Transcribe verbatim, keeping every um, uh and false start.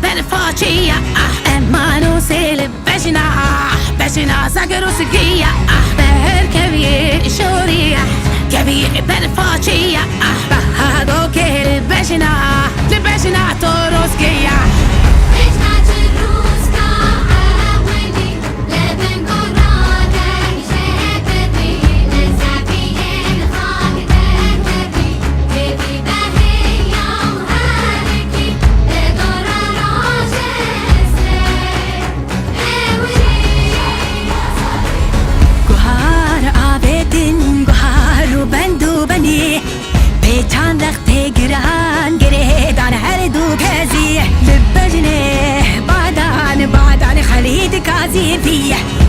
Berfa çiya ah, emano sel bejna ah, bejna zagrus giya ah, beher kevye şoriya, kevye berfa çiya ah, bahado kel bejna, li bejna toros giya. Guhar avêtin, guhar û bend û benî, pêçan rextê giran girêdan her du kezî. Li bejnê badan, badan Xelîd Kazî vî.